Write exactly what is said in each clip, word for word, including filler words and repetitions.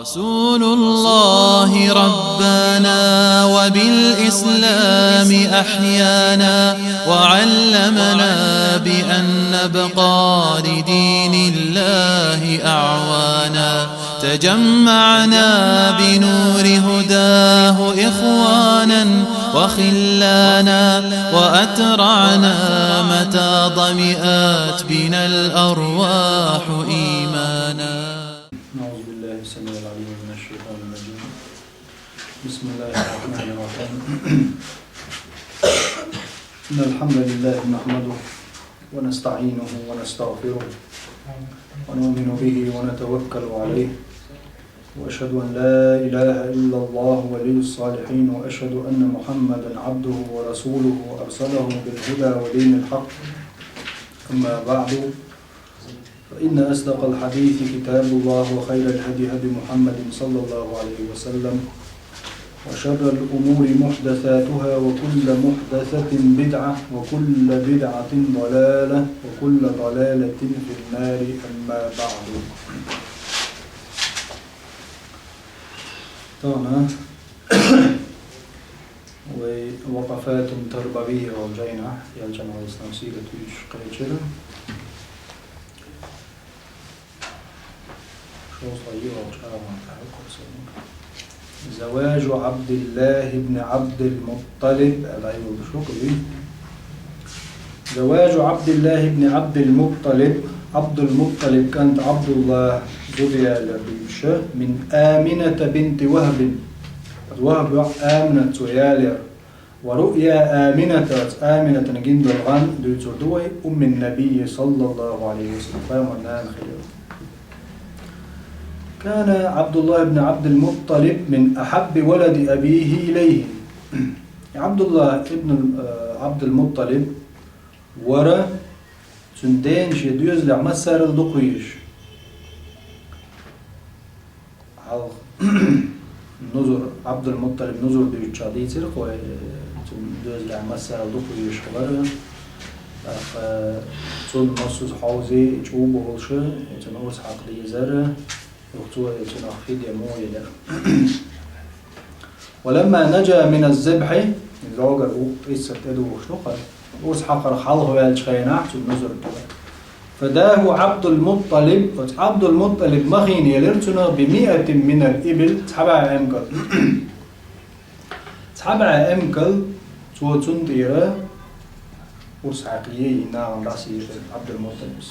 رسول الله ربانا وبالإسلام أحيانا، وعلمنا بأن نبقى لدين الله أعوانا. تجمعنا بنور هداه إخوانا وخلانا، وأترعنا متى ظمئت بنا الأرواح إيمانا. أعوذ بالله السميع العليم من الشيطان الرجيم. بسم الله الرحمن الرحيم. إن الحمد لله نحمده ونستعينه ونستغفره ونؤمن به ونتوكل عليه، وأشهد أن لا إله إلا الله ولي الصالحين، وأشهد أن محمدا عبده ورسوله أرسله بالهدى ودين الحق. أما بعد، فإن أصدق الحديث كتاب الله، وخير الهدي هدي محمد صلى الله عليه وسلم، وشر الأمور محدثاتها، وكل محدثة بدعة، وكل بدعة ضلالة، وكل ضلالة في النار. أما بعد. Тана вай وقفات تربوية волчу жайнахь, Элчан алейхиссалам сират вуьйцуш кхечира. Шовзткъе йоьалгӀачу чӀагӀонан тӀехь ду кху сениг. زواج عبد الله بن عبد المطلب, аьлла йолуш ву кху. زواج عبد الله بن عبد المطلب, Ӏабдул-Мутталиб кӀант Ӏабдуллах зуда ялар дуьйцуш, من آمنة بنت وهب, Вахьб йоӀ Аминат цо ялар. ورؤيا آمنة, оцу Аминатан гина долу гӀан дуьйцур ду вай, أم النبي صلى الله عليه وسلم, пайхамаран нана хилар. كان عبد الله بن عبد المطلب من أحب ولد أبيه إليه. Ӏабдуллах ибн, э, Ӏабдул-Мутталиб вара цуьнан дена шен доьзалех массарал дукха везаш. Хьалха нузур, Ӏабдул-Мутталиб нузур дуьйцучохь дийцира кху, э, цуьнан доьзалех массарал дукха везаш хилар. ТӀаккха цунна массаза хьовзий, чӀу бохуш, э, цуьнан урс хьакха дезара, юха цо, э, цунах фидия муха елира. ولما نجا من الذبح, иза логар ву, къиссат тӀедухуш ду-кх, урс хьакхарх хьалхаваьллачу хенахь цуьнан нузур ду. فداه عبد المطلب, оцу Ӏабдул-Мутталиб махийна елира цунах بمائة من الإبل, цхьа бӀе эмкал. Цхьа бӀе эмкал цо цунна тӀера урс хьакхае, и нахана дӀасаелира Ӏабдул-Мутталибс.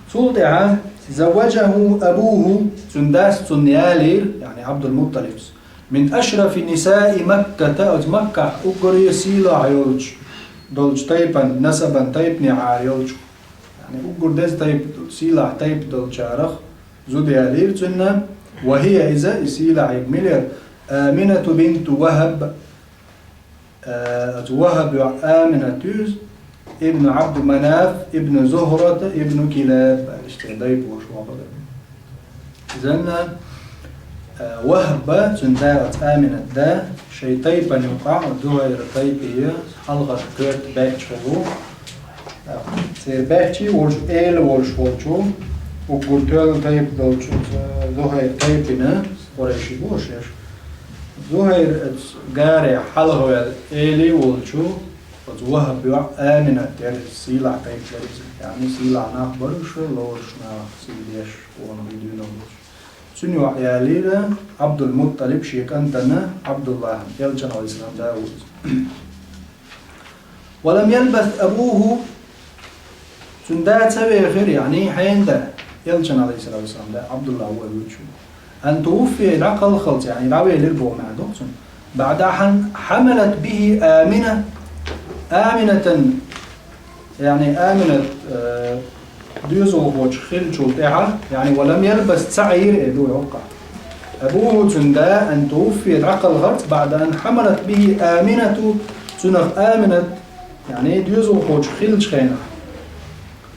Цул тӀаьхьа زوجه أبوه, цуьнан дас цунна ялийра, яъни Ӏабдул-Мутталибс, من أشرف نساء مكة, оцу Маккахь уггаре сийлахь йолчу, долчу тайпан, насабан тайпанехьара йолчу, яъни уггар деза тайпа, сийлахь тайпа долчарах зуда ялийра цунна. وهي, иза, и сийлахь ерг мила яра, آمنة بنت وهب, э, оцу Вахьб йоӀ Аминат ю иза, ابن عبد مناف ابن زهرة ابن كلاب, аьлла, иштта дайпа ваш вахара. Иза, э, Вахьба, цуьнан да оцу Аминат да, шайн тайпана юкъахь, Зухайр тайпе, хьалхара коьрта баьчча хир ву. Церан баьччий волуш, эла волуш волчу, уггар тоьлла тайпа долчу, э, Зухайр тайпина, къурайши бу шаьш, Зухайр оцу гаре хьалхаваьлла эла волчу, оцу Вахьб йоӀ Аминат яра, сийлахь тайпа яра иза. Яъни сийлахь нах бара уьш, лоруш нах, сий деш, къонах дуьйна болуш. Цуьнан йоӀ ялийра Ӏабдул-Мутталиб шен кӀантана Ӏабдуллахьна, Элчан алейхиссалам да ву иза. ولم يلبث أبوه, цуьнан да ца вехира, яъни хьенан да, Элчан алейхиссалату вассалам да, Ӏабдуллах ву аьлла вуьйцуш ву. أن توفي, дӀакхалхалц, яъни дӀавелира боху маьӀна ду-кх цуьнан. بعد أن حملت به آمنة, Аминатан, яъни Аминат, э, доьзалхочух хиллачул тӀаьхьа, яъни ولم يلبث, ца Ӏийра, э, ду йоккха. أبوه, цуьнан да, أن توفي, дӀакхалхарца, بعد أن حملت به آمنة, цунах Аминат, яъни доьзалхочух хиллачу хенахь.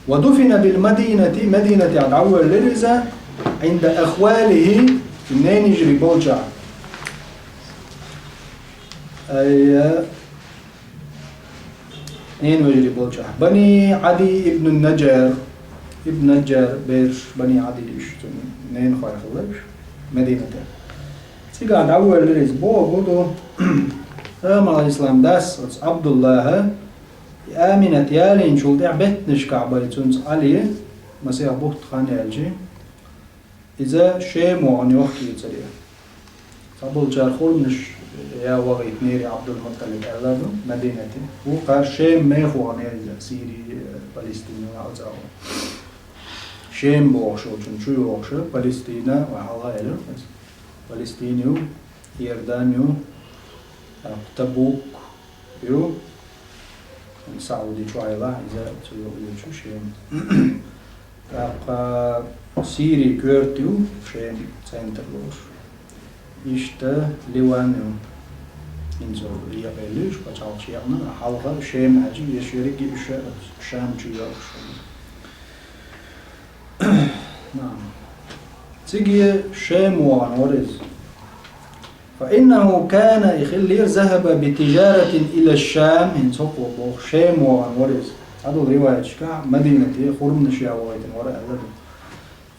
ودفن بالمدينة, Мадинатехь дӀавоьллира иза, عند أخواله, цуьнан ненайижарий болчохь. Ай, ненавежарий болчохь. بني عدي بن النجار, Ибн Наджар бераш, Бани Ӏадил уж, цуьнан ненахой хилла уж Мадинате. Цигахь дӀавоьллира иза, бохург ду, Пайхамар, Ӏалайхиссалам, дас оцу Ӏабдуллаха, и Аминат ялийначул тӀаьхьа беттанашкахь бен цуьнца Ӏали, масех бутт хан яьлча, иза Шема вахана йохкийцаре. Цхьаболчара хурманаш ян вахийтинера Ӏабдул-Мутталиб аьлла ду, Мадинате. Вукхара Шема мехо ваханера иза, Сири, Палестина, оцу агӀор. Шема бохуш йолчун чу йохуш, Палестина, вай хьалха элира иза. Палестина ю, Иордан ю, тӀаккха Табук ю, Сауди чохь елахь, иза цу юкъа ю Шема. ТӀаккха Сири коьрта ю, Шема центр лоруш. Иштта Ливан ю. ХӀинца екъаелла уьш, пачхьалкхаш екъна, хьалха Шема аьлча, уьш ерриге уьш Шам чу йогӀуш. Нагахь. Цига Шема вахана вара иза. فإنه كان, и хиллера, ذهب بتجارة إلى الشام, хӀинца хӀокхо боху, Шема вахана вара иза. Цхьадолу риваяташкахь Мадинате хурманаш ян вахийтина вара аьлла ду.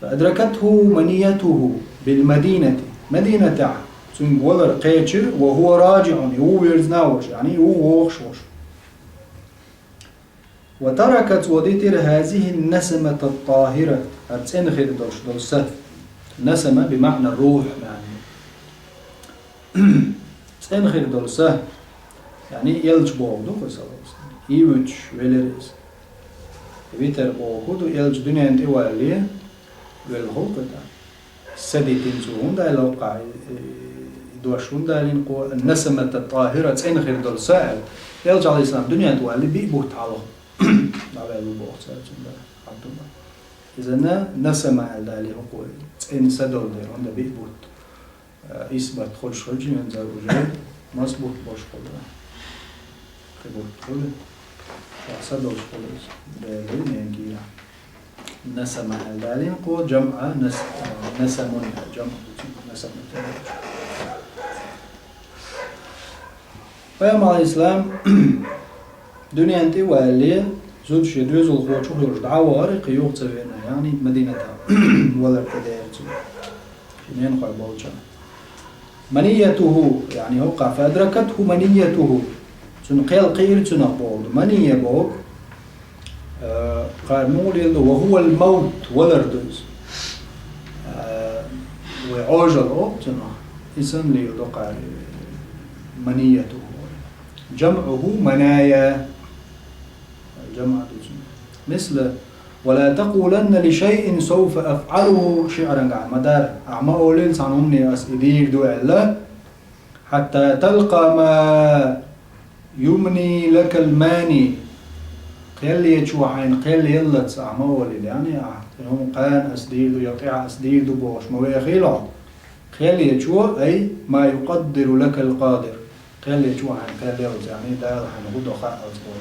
فأدركته منيته بالمدينة. Мадинатехь цуьнга валар кхечира, وهو راجع, и ву верзина а волуш, яъни и ву вогӀуш волуш. وترك, цо дитира, هذه النسمة الطاهرة, хӀара цӀена хир долуш долу са. Насама бимаъна рухь маьӀна. ЦӀена хир долу са, яъни элча бохург ду кху, саллаллаху Ӏалайхи ва саллам. И вуьтуш велира иза. Витар бохург ду, элча дуьнен тӀе валале, велла хуьлу кху тӀаккха. Са дитина цо, хӀунда аьлла хӀокхахь и, и, и дош хӀунда аьллина кхо, насамата тӀахӀира, цӀена хир долу са аьлла. Элча, Ӏалайхиссалам, дуьнен тӀе валале биъ бутт хьалха дӀаваьлла боху цара цуьнга, Ӏабдулла. Иза на-, насама аьлла дале хӀокхо, цӀена са долу дела, хӀунда биъ бутт, э, исбат хуьлуш хилча, хӀинца уже маса бутт болуш хуьлу. Кхин бутт хуьлу. Ша са долуш хуьлу иза. Дела ненан кийра. Насама аьлла далийна кхо, жамъа нас-, насамун, жамъа ду цуьнан, насамун. Пайхамар, Ӏалайхиссалам, дуьнен тӀе а валале, зуда шен доьзалхочух йолуш дӀа а вахара, кхин юха ца веана, яъни Мадинатехь валар тӀедеара цуьнан, шен ненахой болчохь. Маниятуху, яъни хӀокхахь, фаадракатху маниятуху. Цуьнан кхел кхиира цунах бохург ду. Мания бохург, э, кхара муха леладо, ва хӀувал мавт, валар ду иза. Э, вай Ӏожалла олу цунах. И санна леладо кхара маниятуху. ЖамӀуху маная. ЖамӀа ду цуьнан. Мисла, ва ла такъуланна ли шайъин савфа афӀалуху, шиърангахь ма-дарра. Ахьа ма олийла цхьана хӀумане ас и дийр ду аьлла. Хьатта талкъа ма юмни лакал мани. Кхел ечо хьайна кхел еллалц ахьа ма олийла, яъни ахьа, и хӀума кхана ас дийр ду, я тӀаьхьа ас дийр ду бохуш ма вехийла хьо. Кхел ечо, ай, ма юкъаддиру лакал къадир. Кхел ечо хьайна кхел еллалц, яъни Дала хьайна хӀун до хаалц боху,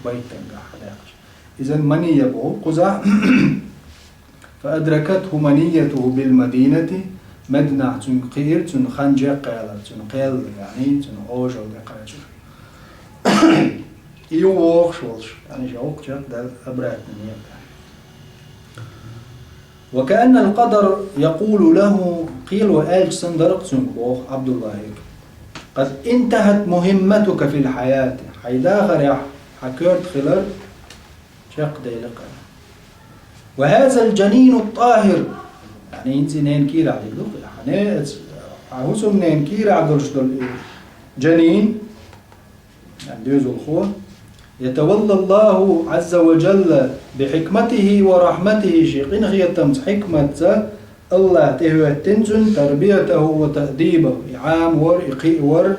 байтангахь хьадаьккхича. Иза мания боху кхузахь. Фаадракатху маниятуху бил Мадинати, Мадинахь цуьнга кхиира цуьнан хан чекхъялар, цуьнан кхел, яъни цуьнан Ӏожалла тӀекхачар. И ю вогӀуш волуш, яъни ша воккхачех дала обратно некъа. Ва кааннал къадар якъулу лаху, кхело аьлча санна дара-кх цуьнга боху Ӏабдуллахьига. Къад интахьат мухӀимматука фил хьаяти, хьайн дахарехь хьан коьрта хилар чекхдели-кх. Ва хӀазал жанину тӀахӀир, яъни хӀинца и ненан кийрахь дерг ду-кх, хьан ненан, хьан хӀусамненан кийрахь долуш долу и жанин, яъни доьзалхо, ятавалла Аллаху Ӏазза ва жалла бихьикматихи ва рахьматихи, шен къинхетамца, хьикматца Аллахь тӀехӀоьттина цуьнан, тарбиятаху ва таъдибаху, и Ӏамор, и кхиор,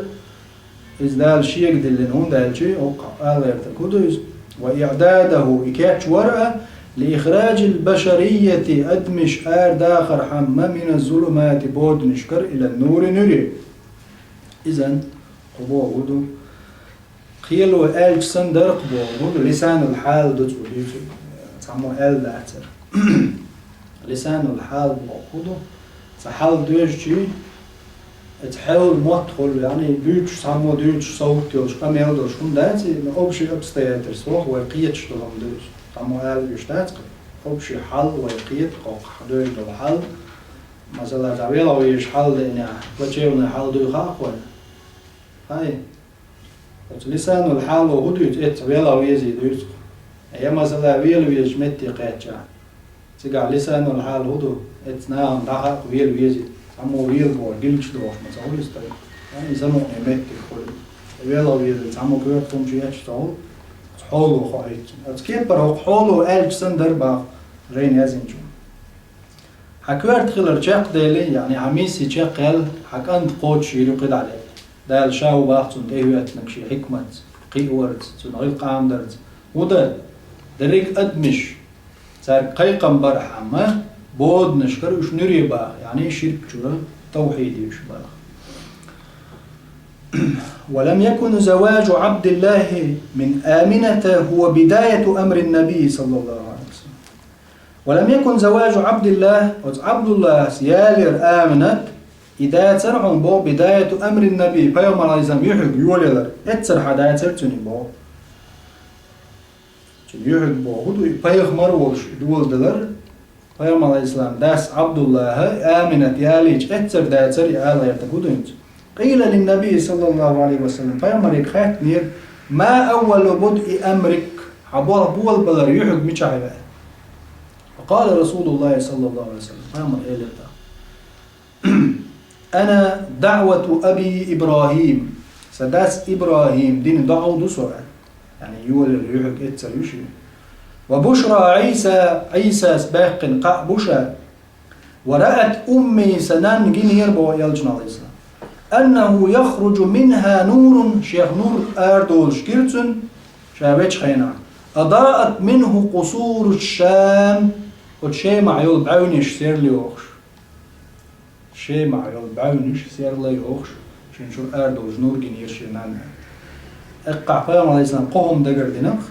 иза Дала шега диллина, хӀунда аьлча, хӀокху ала гӀертарг хӀун ду иза? Ва иъдадаху, и кечвар а, ли ихраджил башарийяти, адамаш арадахархьама, мина зулумати, боданашкара, ила нури, нуьре. Иза кху бохург ду. Кхело аьлча санна дара-кх бохург ду, лисанул хьал ду цо дуьйцург, цхьаммо аьлла дацара. Лисанул хьал бохург ду, цхьа хьал доьжчий, оцу хьалан мотт хуьлу, яъни дуьйцуш, цхьаммо дуьйцуш, совгӀат йолуш, къамел долуш хӀума дац и, но общий обстоятельствах вай кхеташ долу хӀума ду иза. Цхьаммо ала уьш дац-кх. Общий хьал вай кхета, кхоккха хьадоьжна долу хьал. Масала, дӀа велха везаш хьал деънехь, плачевный хьал дуй хаьа вайна? Хай. Оцу лисанул хьало хӀун дуьйцу, эцца велха везий дуьйцу? Я, масала, вела везачу метте кхаьчча, цигахь лисанул хьал хӀун ду? Эцца нахана дӀахаьа вела везий, цхьаммо вела боху, гилча дохуш ма ца хуьлу стаг. Яъни, замукъане меттиг хуьлу. Велха везий, цхьаммо коьрта хӀума чу эцча ца хуьлу. Оцу хьало хоуьйту. Оцу кепара хӀокху хьало аьлча санна дара боху жайна яздинчо. Хьан коьрта хилар чекхдели, яъни хьан миссия чекхъяьлла, хьан кӀант кхочушйийр ю кхидӀа дела. Дала ша ву боху цунна тӀехӀоьттинарг шен хьикматца, кхиаварца, цуьнан гӀиллакх Ӏамадарца. ХӀун дан? Дерриг а адамаш, цаьрга кхайкхам бархьама, боданашкара уьш нуьре баха, яъни ширк чуьра, тавхьиде уьш баха. ولم يكن زواج عبد الله من آمنة هو بداية أمر النبي صلى الله عليه وسلم. ولم يكن زواج عبد الله, оцу Ӏабдуллас ялор Аминат, и дацара хьуна боху بداية أمر النبي, пайхамар Ӏалайхиссалам юьхьиг йолаялар, эццархьа дацара цуьнан боху. Цуьнан юьхьиг боху ду, и пайхамар волуш и доладалар, пайхамар Ӏалайхиссалам дас Ӏабдуллаха Аминат ялийча эццара дацара и ала гӀертарг хӀун ду хӀинца? قيل للنبي صلى الله عليه وسلم, пайхамаре хаьттинера: ما أول بدء أمرك, хьан болх болабалар юьхьиг мичахь ю? فقال رسول الله صلى الله عليه وسلم, пайхамар элира тӀаккха: أنا دعوة أبي إبراهيم, сан дас ИбрахӀима дина доӀа ду со, яъни йолаялар юьхьиг эццара ю шен. وبشرى عيسى, Ӏийсас баьккхина кхаъ бу ша. ورأت أمي, сан нанна гинера боху элчано Ӏалайхиссалам, أنه يخرج منها نور, шех нур арадолуш гира цуьнан, ша вечу хенахь, أضاءت منه قصور الشام, оцу Шемахь йолу бӀаьвнаш серла йохуш. Шемахь йолу бӀаьвнаш серла йохуш, шен чуьра арадолуш нур гинера шен нанна. ТӀаккха пайхамар Ӏалайхиссалам кхо хӀума дагардинарх,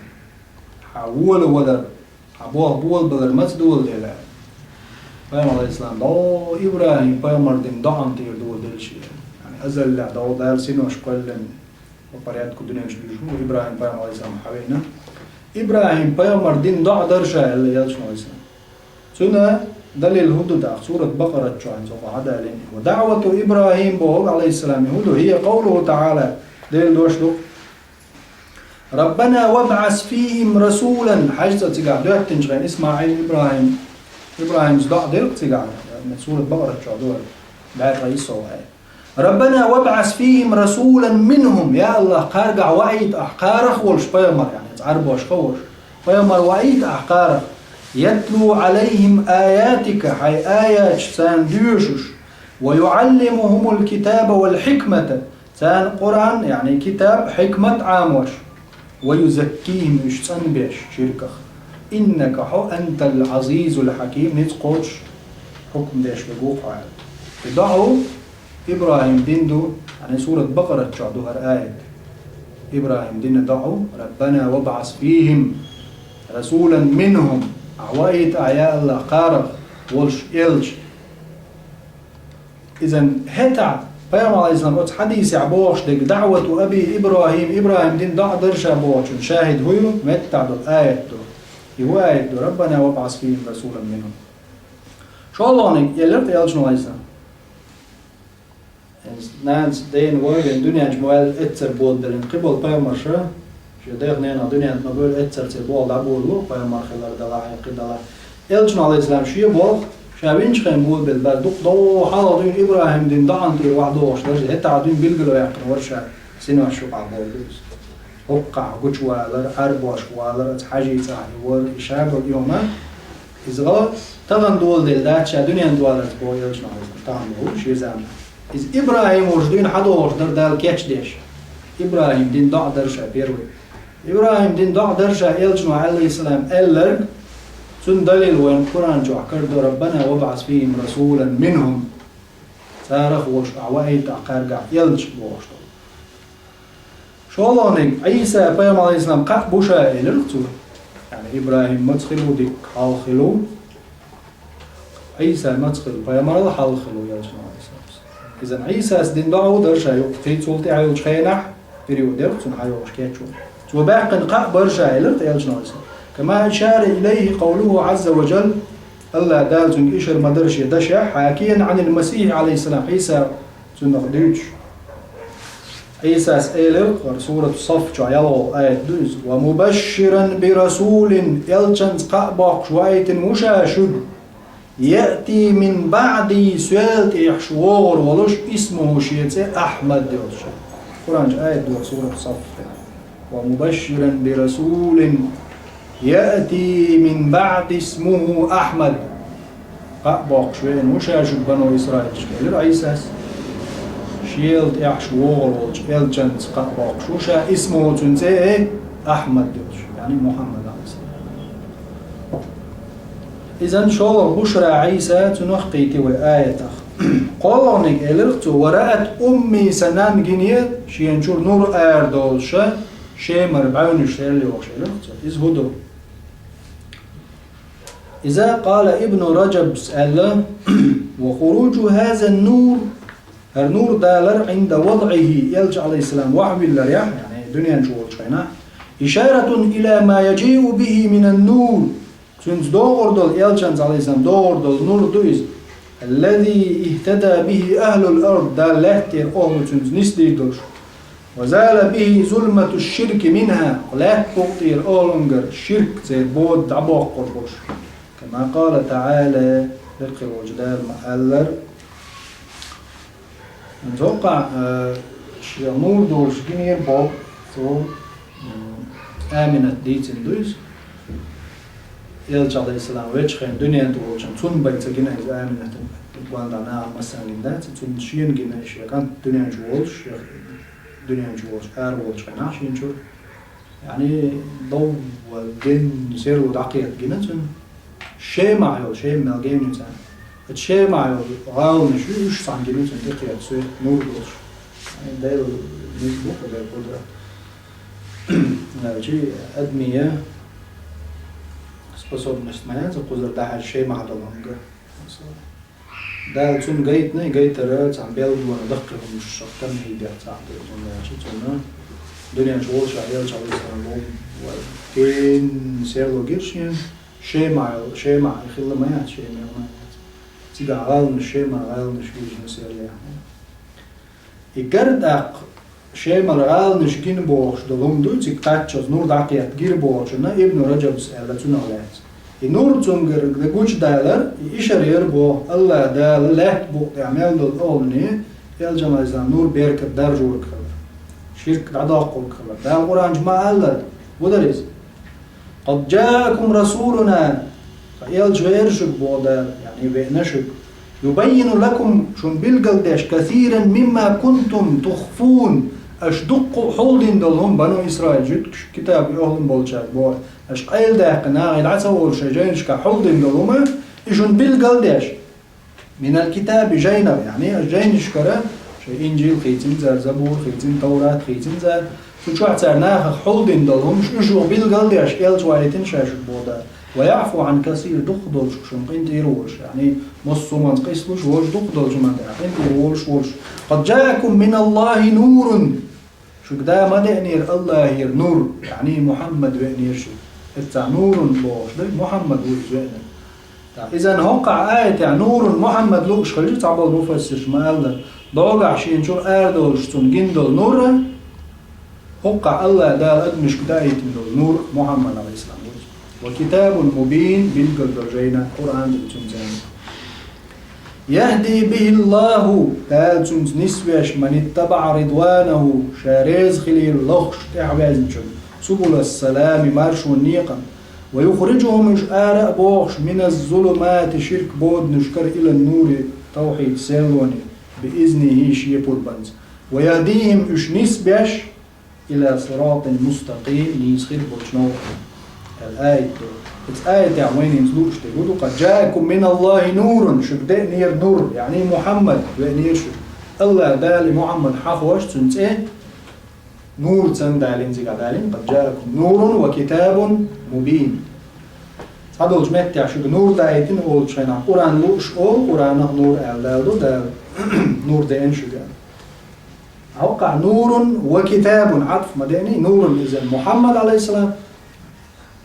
хьан волавалар, хьан болх болабалар маца доладелла? Пайхамар Ӏалайхиссалам: дӀо ИбрахӀим пайхамар дина доӀанна тӀера доладелла шен. Яъни, азаллехь дӀо Дала синош кхоьллина, по порядку дуьнен чу дуьйцуш ву, ИбрахӀим пайхамар Ӏалайхиссалам хьавеана. ИбрахӀим пайхамар дина доӀа дара ша, аьлла элчано Ӏалайхиссалам. Цуьнан далил хӀун ду тӀаккха? Сурат Бакъарат чохь хӀинца хьадалийна. ودعوة إبراهيم бохург, Ӏалайхиссалам, хӀун ду? هي قوله تعالى, Делан дош ду: ربنا وابعث فيهم رسولا. Хьажа цӀа цигахь доьттинчу хенахь ИсмаӀил, ИбрахӀим, ИбрахӀимс доӀа делла цигахь, сурат Бакъарат чохь ду, бӀе ткъе иссалгӀа аят. ربنا وابعث فيهم رسولا منهم, я АллахӀ, кхаргахь ваийта ахь кхарах волуш пайхамар, яъни Ӏарбош хилла волуш, пайхамар ваийта ахь кхарах, يتلو عليهم آياتك, хьайн аяташ царна доьшуш, ويعلمهم الكتاب والحكمة, царна Къуръан, яъни китаб, хьикмат Ӏамош, ويزكيهم, уьш цӀанбеш ширках, إنك хьо, أنت العزيز الحكيم, ницкъ кхочуш, хьукам деш верг ву хьо, аьлла. И доӀа ву, ИбрахӀим дина ду, яъни сурат Бакъарат чохь ду хӀара аят. ИбрахӀим дина доӀа ву: ربنا وابعث فيهم رسولا منهم, ахь ваийта ахь, я АллахӀ, кхарах волуш элча. Изан хӀетахь, пайхамар Ӏалайхиссалам оцу хьадисехь бохуш дерг, دعوة أبي إبراهيم, ИбрахӀим дина доӀа дара ша бохучун шахӀид хӀун ю? Меттахь долу аят ду. И хӀун аят ду? ربنا وابعث فيهم رسولا منهم. ШолгӀаниг элира тӀе элчано Ӏалайхиссалам. Нанас дена вай вен дуьнен чу ма ваьлла эццара болабеллина кхин болу пайхамарша, шен дех-ненах дуьнен тӀе ма бевлла эццара церан болх дӀаболало, пайхамар хилар делахь, кхин делахь. Элчано, Ӏалайхиссалам, шен болх ша винчу хенахь болабелла бац, дукха догӀу хьалха дуьйна ИбрахӀим дина доӀанна тӀера охьадогӀуш дара, хӀетахь дуьйна билгало яьккхина вара ша синош юкъахь болу иза. ХӀокхахь гучувалар, Ӏарбошка валар, оцу хьаьжцӀахь и вар, и шадолу и хӀума. Иза гӀо тахана доладелла дац ша дуьнен тӀе валарца, боху элчано, тахана боху шен заманахь. Иза ИбрахӀим волуш дуьйна хьадогӀуш дара Дала кечдеш. ИбрахӀим дина доӀа дара ша первый. ИбрахӀим дина доӀа дара ша элчано, Ӏалайхиссалам, аьлларг, цунна далил вайна Къуръан чохь карадо: ربنا وابعث فيهم رسولا منهم. Царах волуш ахь ваийта ахь кхаьргахь элча бохуш долу. ШолгӀаниг, Ӏийса пайхамар, Ӏалайхиссалам, кхаъ бу ша, элира цо. Яъни ИбрахӀим маца хилла ву дика, хьалха хилла ву. Ӏийса маца хилла, пайхамарал хьалха хилла ву, элчано, Ӏалайхиссалам. Изан Ӏийсас дина доӀа ву дара ша юкъа, кхин цул тӀаьхьа йолчу хенахь, период дара цунна хьайогӀуш кечван. Цо баьккхина кхаъ бара ша, элира тӀе элчано, Ӏалайхиссалам. كما أشار إليه قوله عز وجل, АллахӀ Дала цунга ишар ма-дарра шен дашехь, حاكيا عن المسيح عليه السلام, Ӏийса цунах дуьйцуш. Ӏийсас элира, хӀара Сурату Сафф чохь ялхолгӀа аят ду иза: «ومبشرا برسول», элчанца кхаъ боккхуш ваийтина ву ша шуьга, «يأتي من بعدي», соьл тӀехьаш вогӀур волуш, «اسمه», шен цӀе, «Ахьмад» йолуш. Къуръан чу аят ду Сурату Сафф тӀехь. «ومبشرا برسول يأتي من بعدي اسمه أحمد». Кхаъ боккхуш веана ву ша шуьга, бану Исраилчу, элира Ӏийсас. Шел тӀехьаш вогӀур волчу элчанца кхаъ боккхуш ву ша, «اسمه», цуьнан цӀе, «Ахьмад» йолуш, яъни Мухьаммад, Ӏалайхиссалам. Изан шолгӀа бушра Ӏийса, цунах кхийтина вай аятах. КхоалгӀаниг элира цо: «ورأت أمي», сан нанна гинера шена чуьра нур арадолуш, Шемара бӀаьвнаш селла йогӀуш элира цо. Иза хӀун ду? Иза къала Ибну Раджабс аьлла: «وخروج هذا النور», хӀара нур далар, «عند وضعه», элча, Ӏалайхиссалам, вахьавилларехь, яъни дуьнен чу волчу хенахь, «إشارة إلى ما يجيء به من النور», цуьнца догӀур долу, элчанца, Ӏалайхиссалам, догӀур долу нур ду иза, «الذي اهتدى به أهل الأرض», Далла лаьтта тӀера охӀла цуьнца нисдийр долуш, «وزال به ظلمة الشرك منها», лаьтта букъ тӀера охӀлунгара ширк церан бода дӀабоккхур болуш. «كما قال تعالى», Лекха волчу Дала ма-аллара. ХӀокхахь, э, шен нур долуш гинера боху цо, м, Аминат дийцина ду иза. Элча, Ӏалайхиссалам, вечу хенахь дуьнен тӀе волчунна, цунна бен ца гина иза Аминатна, гонда наха массарна гина дац, цунна шена гина, шен кӀант дуьнен чу волуш, шен дуьнен чу волуш, ара волчу хенахь шена чуьра. Яъни, довла генна серло дӀакхетта гина цунна. Шемахь йолу, Шема мел гена ю царна. Оцу Шемахь йолу гӀаланаш ю, уьш цхьаьна гина цунна тӀекхетта, соьца нур долуш. Яъни, Дела нур бу кху дерг кху дара. Аьлчи, адамийн способность ма яц кхузара дӀахьаьжча Шемахь долу хӀума ган. Дала цунна гайтина, и гайтар цхьана белгало даккхий хӀуманаш шаьш тамхьийдех цхьаъ ду, хӀунда аьлча цунна дуьнен чу волуш а, элча, Ӏалайхиссалам, ву, вай генна серло гира шена, Шемахь йолу, Шемахь хилла ма яц, Шема ма яц. Цигахь гӀаланаш, Шемахь гӀаланаш гина серло. И гар тӀаккха Шемара гӀаланаш гина бохуш долу хӀума ду, цига кхаччалц нур дӀакхетта гира бохучунна Ибну Раджабс аьлла цунах лаьцна. И нур цуьнгара гучудалар, и ишар яра боху, АллахӀ Дала лаьтта букъ тӀехь мел долу охӀлане, элчанна, Ӏалайхиссалам, нур беркат даржорг хилар, ширк дӀадоккхург хилар. Дала Къуръан чу ма-аллара, хӀун дара иза? «قد جاءكم رسولنا», ткъа элча веара шуьга боху Дала, яъни веана шуьга, «يبين لكم», шуна билгалдеш, «كثيرا مما كنتم تخفون», аша дуккха а хьулдина долу хӀума, бану Исраил, жуьгташ, китаб охӀлун болчаьрга боху, аша къайладаьккхина, нахе дӀа ца олуш шайн жайнашкахь хьулдина долу хӀума, и шуна билгалдеш. «من الكتاب», жайнах, яъни, ас жайнашкара, шайн Инжил хийцина цара, Забур хийцина, Таврат хийцина цара, цу чохь цара нахах хьулдина долу хӀумаш, уьш юха билгалдеш, элча ваийтина ша шуьга боху Дала. «ويعفو عن كثير», дукха долчух шуна къинтӀера волуш, яъни, массо а хӀуманца къийсалуш волуш, дукха долчу хӀуманна тӀехь къинтӀера волуш, волуш. «قد جاءكم من الله نور». Шуьга Дала ма деанера АллахӀера нур, яъни Мухьаммад веанера шуьга. Эццахь нурун бохуш ду, Мухьаммад ву иза веанарг. ТӀаккха изан хӀокхахь аятехь нурун Мухьаммад лууш хилча, цхьаболу муфассирша ма-аллара, догахь шена чуьра арадолуш цунна гина долу нур, хӀокхахь АллахӀ Дала адамашка даийтина долу нур Мухьаммад, Ӏалайхиссалам, ву иза. «وكتاب مبين», билггал долу жайна, Къуръан ду цуьнан цӀарна. «يهدي به الله», Дала цуьнца нисвеш, «من اتبع رضوانه», ша реза хилийла лохуш тӀаьхьаваьзничунна, «سبل السلام», маршонан некъан, «ويخرجهم», уьш ара а бохуш, «من الظلمات», ширк боданашкара, «إلى النور», тавхьид серлоне, «بإذنه», шен пурбанца, «ويهديهم», уьш нисбеш, «إلى صراط مستقيم», нийса хир болчу новкъа. Аьлла аят ду. Иза аятехь вайна хӀинца лууш дерг хӀун ду? «قد جاءكم من الله نور», шуьга деанера нур, яъни Мухьаммад веанера шуьга. АллахӀ Дала Мухьаммад хьахош, цуьнан цӀе нур цӀарна далийна, цигахь далийна: «قد جاءكم نور وكتاب مبين». Цхьадолчу меттехь шуьга нур даийтина олучу хенахь, Къуръан лууш олу, Къуръанах нур аьлла Дала ду, Дала нур деана шуьга. ХӀокхахь «نور وكتاب», Ӏатф ма деаний, «نور», иза Мухьаммад, Ӏалайхиссалам,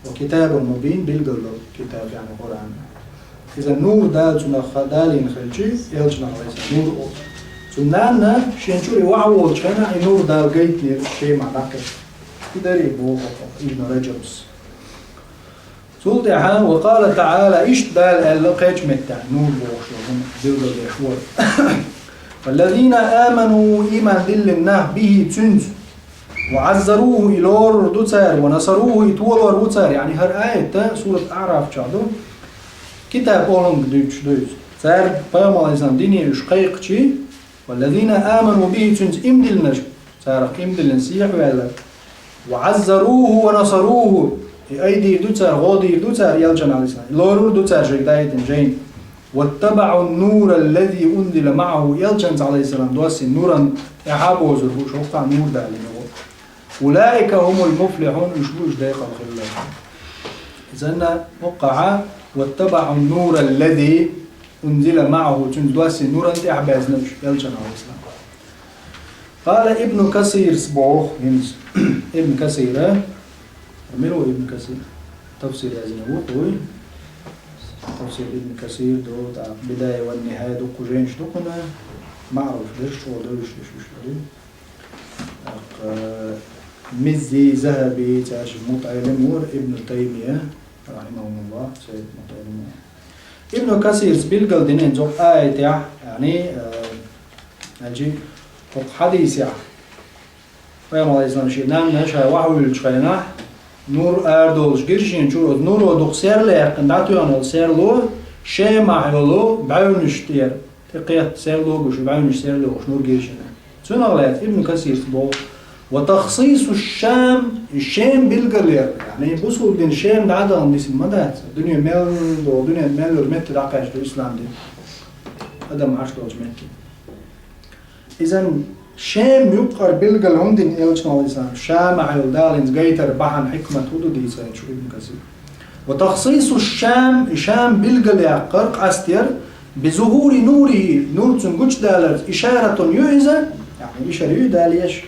وكتاب مبين, билггал долу китаб, яъни Къуръан. Иза нур Дала цунах далийна хилча, элчанах, алейхиссалам, нур олу. Цуьнан нанна шен чуьра вахьаволчу хенахь и нур Дала гайтинера Шемахь дӀакхаьчча. И дарий боху Ибн Раджабс. Цул тӀаьхьа, وقال تعالى, иштта Дала аьлла кхечу меттехь, нур бохуш долу хӀума билгалдеш вара. والذين آمنوا, ийман диллина нах, به, цуьнца. وعزروه, и лорур ду цара, ونصروه, и толор ву цара, яъни хӀара аят сурат АӀраф чохь ду. Китаб олунга дуьйцуш ду иза. Цара пайхамар, алейхиссалам, дине уьш кхайкхича, والذين آمنوا به, цуьнца ийман диллинарш, царах ийман диллина сехьаваьлла. وعزروه ونصروه, и айдийр ду цара, гӀо дийр ду цара, элчанна, алейхиссалам, и лорур ду цара шайга дайтина жайна. واتبعوا النور الذي أنزل معه, элчанца, алейхиссалам, доссийна нуран тӀаьхьа бозур бу, уьш хӀокху нур далийна ву. أولئك هم المفلحون, уьш бу уьш декъала хилларш. Иза-м хӀокхахь, واتبعوا النور الذي أنزل معه, цуьнца доссийна нуран тӀаьхьа баьзна уьш, элчанна, алейхиссалам. قال ابن كثير, боху хӀинца Ибн Касира, мила ву Ибн Касир? Тафсир яздина ву, ой. Тафсир Ибн Касир ду, тӀаккха Бидая ва Нихая ду, кху жайнаш ду кхуьнан, маъруф дерш, чӀогӀа девзаш дерш уьш ду. ТӀаккха Миззи, Захаби, цаьршиннан мутаӀеллим вара Ибн Таймия, рахьимахуллахӀ, церан мутаӀеллим вара. Ибн Касирс билгал динан цу аятехь, яъни, э, значит, хӀокху хьадисехь, Пайхамар, алейхиссалам, шен нанна ша вахьавуьйлучу хенахь, нур арадолуш гира шен чуьра, оцу нуро дукха серла яьккхина дӀатоьхна волу серло, Шемахь йолу бӀаьвнаш тӀера, тӀекхетта серло гуш, бӀаьвнаш серла йолуш нур гира шена. Цунах лаьцна Ибн Касирс боху: «Ва тахсису Шам, и Шем билгалъяр, яъни бусулба дин Шем дӀа а дахана дисина ма дац, дуьне мел долу, дуьнен мел йолу метте дӀакхаьчна ду ислам дин». Адам Ӏаш долчу метте. Иза Шем юккъара билгал хӀунда дина элчано, алейхиссалам, Шамахь йолу Дала хӀинца гайтар бахьана, хьикмат хӀун ду дийцира шу Ибн Касир. Ва тахсису Шам, и Шам билгалъяккхар, къастъяр, би зухури нурихи, нур цуьнан гучудаларца, ишаратун ю иза, яъни ишара ю Дала еш,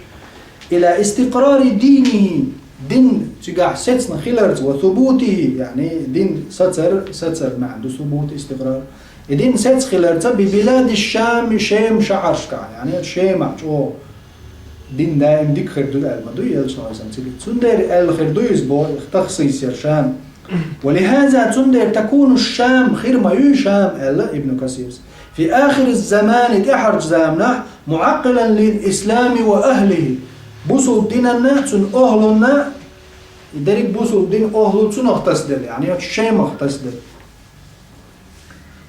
ила истикърари динихи, дин цигахь сецна хиларца, ва субутихи, яъни дин сацар, сацар маьӀна ду субут, истикърар. И дин сецна хиларца, би билади Шами, Шем шахьаршкахь, яъни Шемахь чӀогӀа дин даим дика хир ду аьлла ма дуй, элчано, алейхиссалам, цига. Цундела аьлла хир ду иза боху, тахсис яр Шам. Ва лихаза, цундела, такуну Шам, хир ма ю Шам, аьлла Ибн Касирс. Фи ахири замани, тӀаьхьарчу заманахь, муӀаккъилан лил ислами ва ахлихи. Бусулба динанна, цуьнан охӀлунна, и дерриг бусулба дин охӀлу цунах тасаделла, яъни оцу Шемах тасаделла.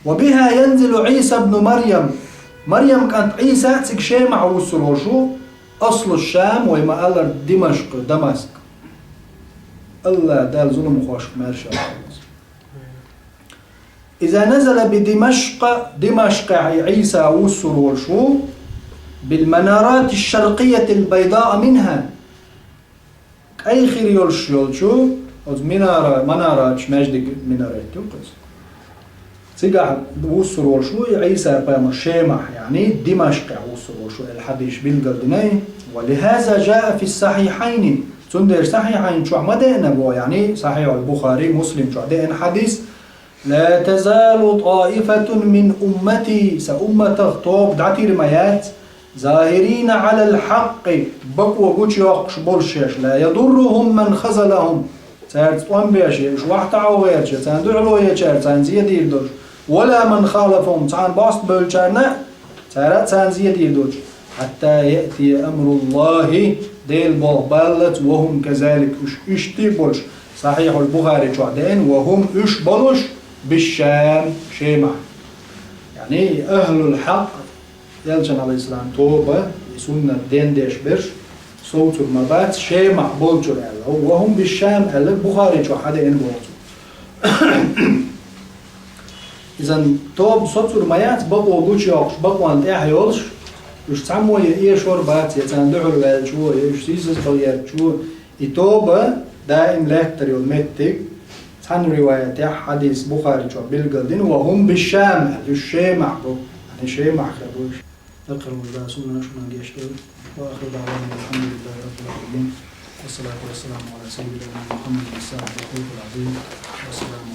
Ва биха янзилу Ӏийса бну Марьям. Марьям кӀант Ӏийса цига Шемахь вуссур волуш ву, аслу Шам, вай ма-аллара, Димашкъ, Дамаск. Алла Дала зуламхошка маьрша хуьлда. Иза назала би Димашкъа, Димашкъехь и Ӏийса вуссур волуш ву, бил манарати шаркъиятил байдаа минха. КӀай хир йолуш йолчу, оцу минара, манараташ, маьждиг минарет ю кхуьнца. Цигахь вуссур волуш ву и Ӏийса пайхамар Шемахь, яъни Димашкъехь вуссур волуш ву, аьлла хьадисаш билгал динай. Ва лихаза жаа фи сахьихьайни. Цундела сахьихьайн чохь ма деана бо, яъни Сахьихьул Бухари, Муслим чохь деана хьадис, ла тазалу таифатун мин уммати, сан умматах тоба дӀатийр ма яц, захирина Ӏалал хьакъкъи, бакъо гучуйоккхуш болуш шаьш, ла ядуррухум ман хазалахум, цаьрца тӀом беш, я уьш вахьтахьо гӀерташ, я царна дуьхьало ечара царна зен дийр долуш, ва ла ман халафахум, царна бостбевллачарна а, цара а царна зен дийр долуш. Хьатта яътия амруллахи, Делан болх баллалц, ва хум казалик, уьш иштта а болуш, Сахьихьул Бухари чохь деана, ва хум, уьш болуш, бишшам, Шемахь. Яъни ахлул хьакъ, элчан, алейхиссалам, тоба, и суннат дендеш берш, совцур ма бац, Шемахь болчура аьлла. Ва хум бишшам аьлла, Бухари чохь хьадеана боху цо. Иза тоба соцур ма яц, бакъо гучуйоккхуш, бакъонан тӀаьхьа йолуш, уьш цхьаммо я эшор бац, я царна дуьхьал ваьллачо, я уьш сийсазбан гӀертачо, и тоба даим лаьттар йолу меттиг, цхьана риваятехь хьадис Бухари чохь билгал дина, ва хум бишшам, уьш Шемахь бу, яъни Шемахь хир бу уьш. Даккхалмуж да сунна шуна гечдойла. Ва ахиру даъвана алхьамдулиллахи раббил гӀаламин. والصلاة والسلام على سيدنا محمد صاحب الفوز العظيم. والسلام